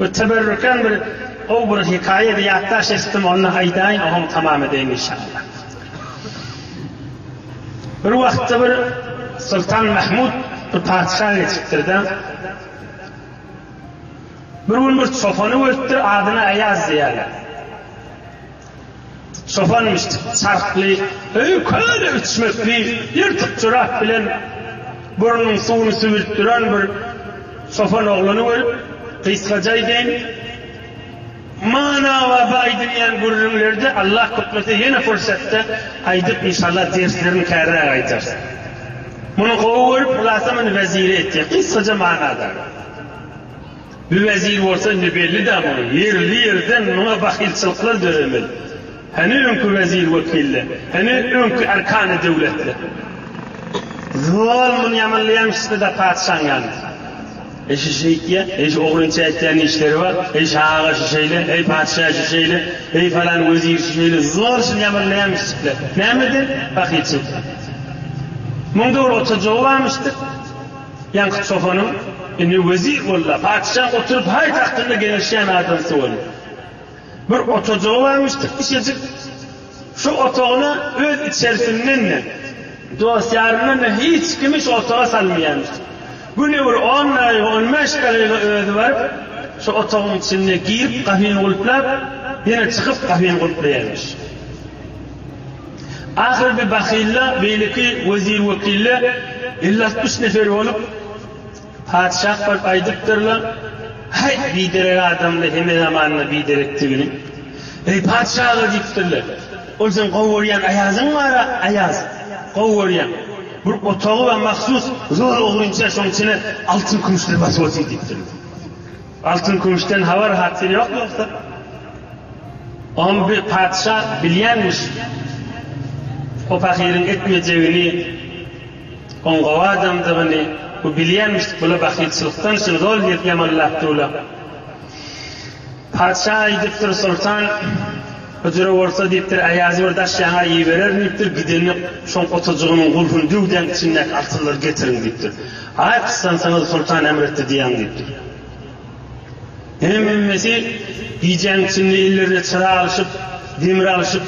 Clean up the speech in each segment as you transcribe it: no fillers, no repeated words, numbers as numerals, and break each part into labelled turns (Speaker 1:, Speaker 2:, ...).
Speaker 1: Bir teberrüken bir gowy bir hekaýa ýatdaş eşitdim, onda aýdaýyn, oňam tamam edeýin inşallah. Bir wagtda bir Sultan Mahmud bir patyşa geçipdir-de. Bir gün bir çopany görüpdir, adyna Aýaz diýýärler. Çopanmyş, çarhly, öýi köne üçmekli, ýyrtyk jorap bilen burnunyň suwuny süzülip duran bir çopan oglany görüp, gysgaça aýdaýyn, Manawaba aýdylýan gürrüňlerde Allah köplese ýene pursatda aýdyp inşallah derslerini kärräk aýdarys. Muny gowy görüp hulasa muny weziri etýär. Gysgaça manada. Bu wezir bolsa indi belli-dä muny ýerli ýerden muňa bahylçylyklar döremeli. Hany öňki wezir-wekiller, hany öňki erkana döwletler. Zol muny ýamanlaýamyşdy-da patyşaň ýanynda. Eý şu şeýtýä, eý şu ogrynça etýän işleri bar, eý şa aga şu şeýle, eý patyşa şu şeýle, eý falan wezir şu şeýle, zol şuny ýamanlaýamyşjyklar. Nämeden? Bahylçylykdan. Muň dogry oturjagy barmyşdyr. Ýaňky çopanyň indi wezir boldy-da, patyşaň oturyp haý tagtynda geňeşýän adamsy boldy. Bir otajagy barmyşdyr, kiçijik. Şu otagyna öz içerisinden-de, dost-ýaryndan-da hiç kimi şu otaga salmaýarmyş. Güne bir on dagyga, on bäş dagyga özi baryp, şu otagyň içinde girip, gapyny gulplap, ýene çykyp, gapyny gulplaýarmyş. Ahyr bir bahylla, beýleki wezir-wekiller 50-60 nefer bolup, Patyşah baryp aýdypdyrlar, Häý, biderek adamda hemme zamanda biderekdigini. Eý, patyşa aga diýipdirler, ol seň gowy görýän Aýazyň bar-a, Aýaz, gowy görýän. Bir otagy bar mahsus, zor ogrynça şoň içine altyn-kümüşleri basyp otyr diýipdirler. Altyn-kümüşden habar-hatyr ýok ýogsa. Oňam bir patyşa bilýänmiş o pahyryň etmejegini. Oň gowy adamdygyny bu bilýänmiş, bula bahylçylykdan şuny zol diýip ýamanlapdy ula. Patyşa aýdypdyr, Soltan, hujra bolsa diýipdir, Aýazy bir daş ýaňa ibererin diýipdir, gidende şoň otajygynyň gulpuny döwdäň içindäki altynlary getiriň diýipdir. Aý gyssansaňyz Soltan emr etdi diýäň diýipdir. Hemmesi gijäň içinde ellerine çyra alyşyp, demir alyşyp,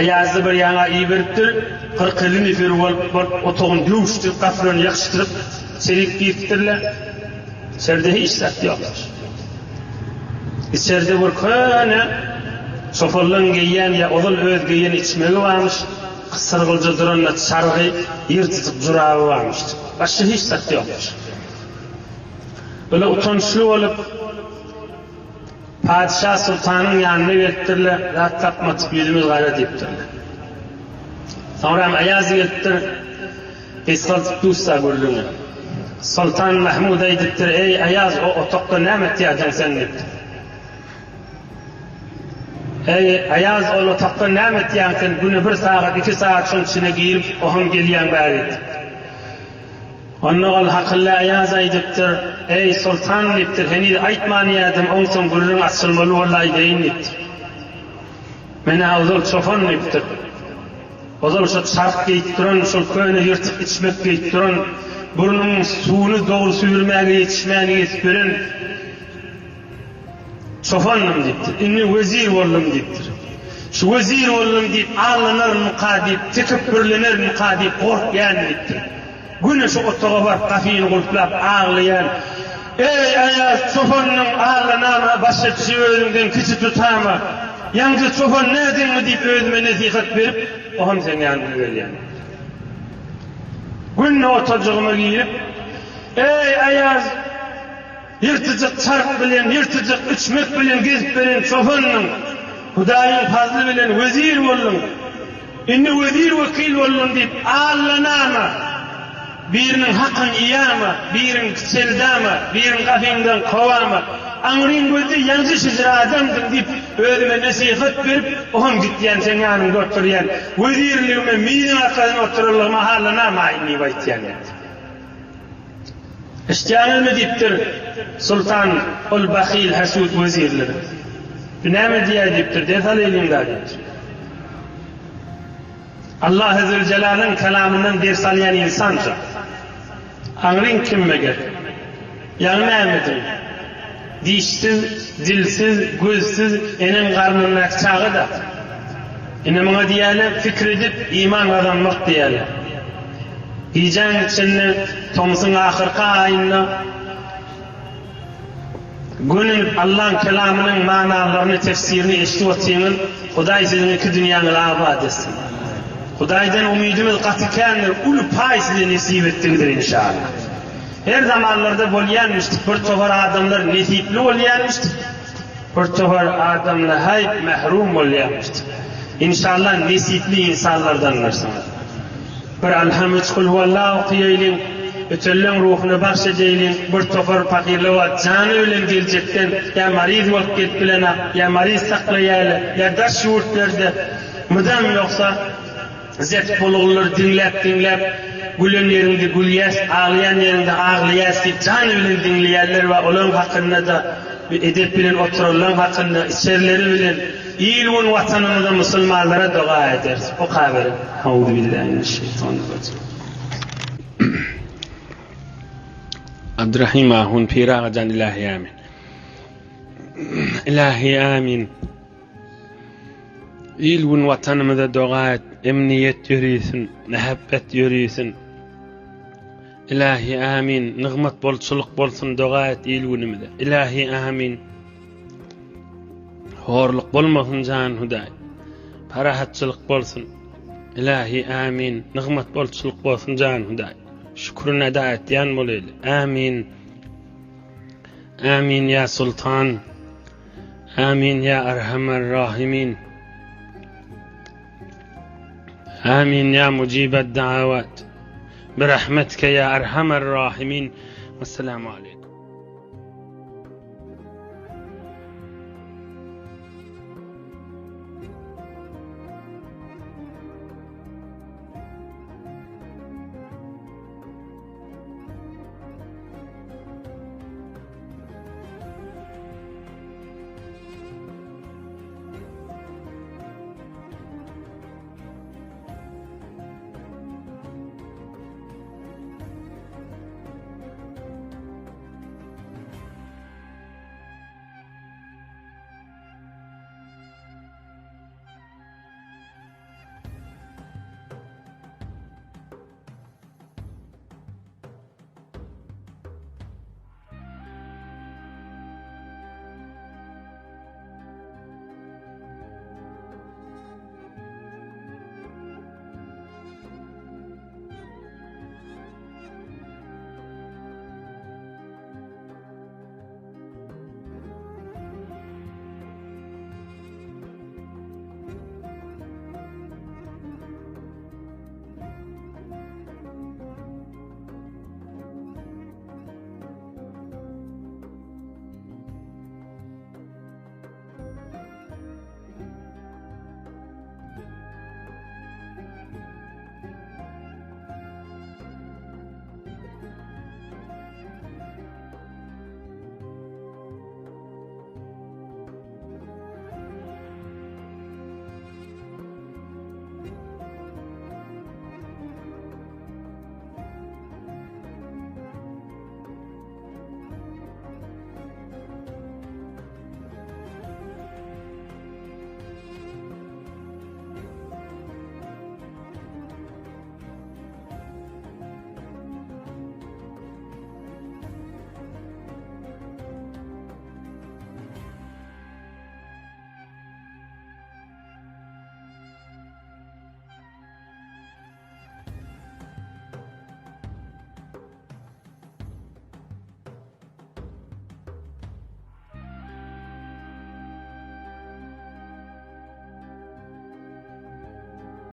Speaker 1: Aýazdy bir ýaňa iberipdir. 40-50 nefer bolup, baryp otagyny döwüşdirip, gapylaryny ýakyşdyryp, içerik giripdirler. Içeride hiç zat ýokmuş. Içeride bir köne çopanlaryň geýýän ýa ozal öz geýen içmegi barmyş, gysyrgylja duran-da çargy, ýyrtyjyk juraby barmyş. Başga hiç zat ýokmuş. Bular utançly bolup, patyşa soltanyň ýanyna gelipdirler, zat tapmadyk, ýüzümiz gara diýipdirler. Soňram Aýaz gelipdir, gysgaltyp duzsa gürrüňi. Soltan Mahmud aýdypdyr, Eý, Aýaz, o otagda näme etýärdiň sen diýipdir. Eý, Aýaz, ol otagda näme etýäň sen, güne bir sagat, iki sagat şoň içine girip, oham gelýäň bäri diýipdir. Onda ol Hakylla Aýaz aýdypdyr, Eý, soltan diýipdir, heniz aýtman ýädim, oňsoň gürrüň açylmaly boldy aýdaýyn diýipdir. Men-ä ozal çopan diýipdir. Ozal şo çarh geýip duran, şol köne ýyrtyk içmek geýip duran, burnuň suwuny dogry süýürmäge ýetişmän ýetip ýören, Çopandym diýipdir. Indi wezir boldum diýipdir. Şu wezir boldum diýip allanarmyka diýip, tekepbürlenermika diýip gorkýan diýipdir. Güne şu otaga baryp gapyny gulplap aglaýan. Eý, Aýaz, çopandyň, allanama, başga kişi özüňden kiçi tutama. Ýaňja çopan nädiňmi diýip özüme nesihat berip, o hem seň ýanyňa gelýän. Günde otajygyma girip, Eý, Aýaz! Ýyrtyjyk çarh bilen, ýyrtyjyk içmek bilen gezip beren çopandyň. Hudaýyň pazly bilen wezir bolduň. Indi wezir-wekil bolduň diýip, allanama, biriniň hakyny iýama, birini kiçeldama, birini gapyňdan kowama, aňryň gözde ýaňja şejere adamdyň diýip, özüme nesihat berip, oňam gitýän, seň ýanyňda oturýan. Wezirligime, miziň arkasynda oturanlygyma hallanamaýyn diýip aýtýan diýipdir. Eşitýäňizmi, diýipdir, Soltan ol bahyl, hesut wezirlere. Bu näme diýýär, diýipdir, ders alaýlyň-da, diýipdir. Allahy Züljelalyň kelamyndan ders alýan ynsança. Aňryň kim meger? Ýaňy nämediň? Dişsiz, dilsiz, gözsüz eneň garnyndaky çaga-da. Ine muňa diýýärler, pikir edip iman gazanmak diýýärler. Gijäň içinde, tomsuň ahyrky aýynda göni Allaň kelamynyň manalaryny, tefsirini eşidip otyňyz, Hudaý siziň iki dünýäňizi abat etsin. Hudaýdan umydymyz gaty kändir, uly paý size nesip etdigidir inşallah. Her zamanlarda bolýanmyşdyk, bir topar adamlar nesipli bolýanmyşdyk, bir topar adamlar haýp mährum bolýanmyşdyk. Inşallah nesipli ynsanlardanlarsyňyz. Bir Alham üç Kulhuallah okaýaýlyň, ötenleň ruhuna bagş edeýliň, bir topar pahyrlar bar jany bilen geljekden ýa maryz bolup gelip bilenak, ýa maryz saklaýaýlar, ýa daş ýurtlarda mydam ýogsa, Zet boluglylar diňläp-diňläp, gülen ýeriňde gülýäs, aglaýan ýeriňde aglaýas diýip jany bilen diňleýärler we olaryň hakynda-da edep bilen oturanlaryň hakynda içerileri bilen il-gün watanymyza musulmanlara doga ederis. Okaberiň. Auzubillahi-mineşşeýtanirrajim. Abdurahim ahun pir agajan ilahi amin. Ilahi amin. Il-gün Watanymyza doga et, emniýet ýörisin, mähebbet ýörisin. Ilahi amin, nygmat bolçulyk bolsun doga et il-günümize. Ilahi amin. Horluk bolmasyn jan Hudaý. Parahatçylyk bolsun. Ilahi amin, nygmat bolçulyk bolsun jan Hudaý. Şükürüni eda etýän bolaýly. Amin. Amin ya sultan. Amin ya erhamer rahimin. Amin ya mucibed davat. Birahmetke ya erhamer rahimin. Vesselamu aleykum.